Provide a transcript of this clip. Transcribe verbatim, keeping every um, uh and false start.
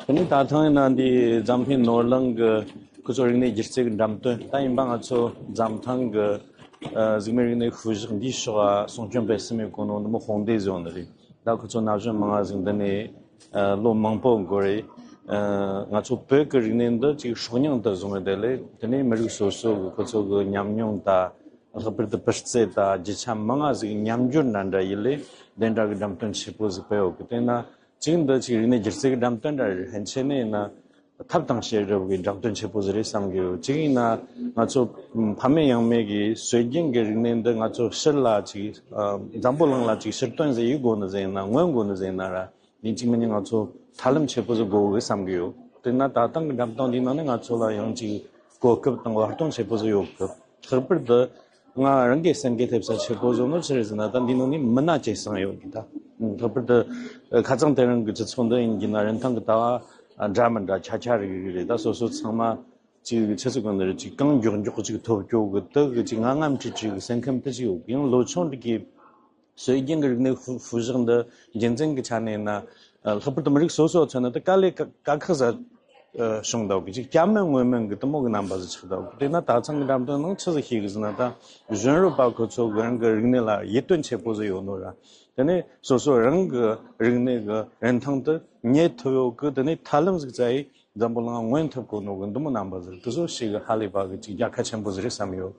དེ་ནས་ད་ཐེངས་ཡིན་ན་འདི་འཛམ་བུའི་ནོར་གླིང་གི་ཁོ་ཚོ་རིག་གནས་སྒྱུ་རྩལ་གྱི་འགྲེམས་སྟོན་ད་ཡིན་པ། ང་ཚོ་འཛམ་ཐང་གི་ཨ་གཟུགས་མེད་རིག་གནས་ཤུལ་བཞག་འདིའི་ཕྱོགས་ལ་སྲུང་སྐྱོབ་སྤེལ་གསུམ་གྱི་གོ་ནོ་འདི་མོ་དཔུང་སྡེ་བཟོས་ནི་རེད། ད་ཁོ་ཚོ་ན་གཞོན་མང་ང་ཟིག་འདི་ནས་ཨ་ལོ་མང་པོ་འགོར་རེད། ཨ་ང་ཚོ་བོད་ཀྱི་རིག་གནས་འདི་ཅིག་སྲོག་མྱང་དུ་བཟུང་བའི་དེ་ལས་དེ་ནས་མི་རིགས་སོ་སོ་གི་ཁོ་ཚོ་གི་ཉམས་མྱོང་དང་། ལྷག་པར་དུ་སྤུས་ཚད་དང་རྒྱུ་ཆ་མང་ང་ཟིག་མཉམ་སྦྱོར་འདྲ་འདྲ་ཡིན་ལས་དེ་འདྲ་གི་འགྲེམས་སྟོན་ཆེ་པོ་ཟིག་སྤེལ་ཡོད་གི། དེ་ན་གཅིག་འདི་ཅིག་རིག་གནས་སྒྱུ་རྩལ་གི་འགྲེམས་སྟོན་འདྲ་རེད། ཕན་ཆད་ནས་ཡིན་ན་ཐབས་དང་ཤེས་རབ་གི་འགྲེམས་སྟོན་ཆེ་པོ་ཟིག་རེད་བསམ་གི་ཡོད། གཅིག་ཡིན་ན་ང་ཚོ་ཕ་མེས་ཡང་མེས་ཀྱི་སྲོལ་རྒྱུན་གི་རིག་གནས་འདི་ང་ཚོ་ཕྱིར་ལ་ཅིག་ཨ་འཛམ་བུ་གླིང་ལ་ཅིག་ཕྱིར་སྟོན་ཟིག་ཡེད་དགོས་ནི་ཟིག་ཡིན་ན། མངོན་དགོས་ནི་ཟིག་ཡིན་ན་ར། ཡིན་གཅིག་མིན་གཉིས་ང་ཚོ་ཐབས་ལམ་ཆེ་པོ་ཟིག་དགོས་གི་བསམ་གི་ཡོད། དེ་ན་ད་ཐེངས་གི་འགྲེམས་སྟོན་འདིའི་ནང་ནས་ང་ཚོ་ལ་ཡང་ཅིག་གོ་སྐབས་དང་བར་སྟོང་ཆེ་པོ་ཟིག་ཡོད་གི། ལྷག་པར་དུ་ང་རང་གི་སེམས་འགུལ་ཐེབས་ས་ཆེ་པོ་ཟིག་ནི་ཆི་རེད་ཟེར་ན། ད་འདིའི་ནང་ནས་མི་སྣ་གྲས་གསུམ་ཡོད་གི། ད་ལྷག་པར་དུ་ཁ་སང་དེ་རིང་གི་སྤྱི་ཚོགས་འདི་ཡིན་གྱི་ན་རིན་ཐང་གི་ལྟ་བ་འདྲ་མི་འདྲ་ཆ་ཆ་རིག་རིག་རེད། ད་སོ་སོ་ཚང་མ་ཅིག་ཆི་ཟིག་གོ་ནི་རེད། ཅིག་གང་མགྱོགས་མགྱོགས་ཅིག་ཐོབ་སྐྱོ་གི་དེ་གི་ཅིག་ང་ངམ་ཁྲིད་ཁྲིད་གི་སེམས་ཁམས་དེ་ཅིག་ཡོད་གི། ཡང་ལོ་ཆུང་འདི་གི་སྲོལ་རྒྱུན་གྱི་རིག་གནས་ཤུལ་ཤུལ་བཞག་འདི་རྒྱུན་འཛིན་གྱི་ཆ་ནས་ཡིན་ན། ལྷག་པར་དུ་མི་རིགས་སོ་སོ་ཚོ་ནི་དེ་དཀའ་ལས་ཁག་ཁག་ཟ་བྱུང་འདུག་གི། ཅིག་སྐྱ་མིན་སྔོན་མིན་གྱི་དེ་མོ་གི་རྣམ་པ་ཟིག་ཆགས་འདུག་གི། དེ་ན་ད་ཐེངས་ཀྱི་འགྲེམས་སྟོན་ནང་ཆི་ཟིག་ཤེས་གི་ཟེར་ན། ད་གཞོན་རབས་པ་ཁོ་ཚོ་གི་རང་གི་རིག་གནས་ལ་ཡིད་རྟོན་ཆེ་པོ་ཟིག་ཡོད་ནོ་ར། དེ་ནས་སོ་སོ་རང་གི་རིག་གནས་གི་རིན་ཐང་དེ་རྙེད་ཐུབ་ཡོད་གི། དེ་ནས་ཐབས་ལམ་ཟིག་བཙལ་ཡེ་འཛམ་བུ་གླིང་མངོན་ཐུབ་གོ་ནོ་གི་འདི་མོ་རྣམ་པ་ཟིག་དེ་ཚོ་ཤེས་གི་ཧ་ལས་པ་གི་ཅིག་རྒྱལ་ཁ་ཆེན་པོ་ཟིག་རེད་བསམ་ཡོད།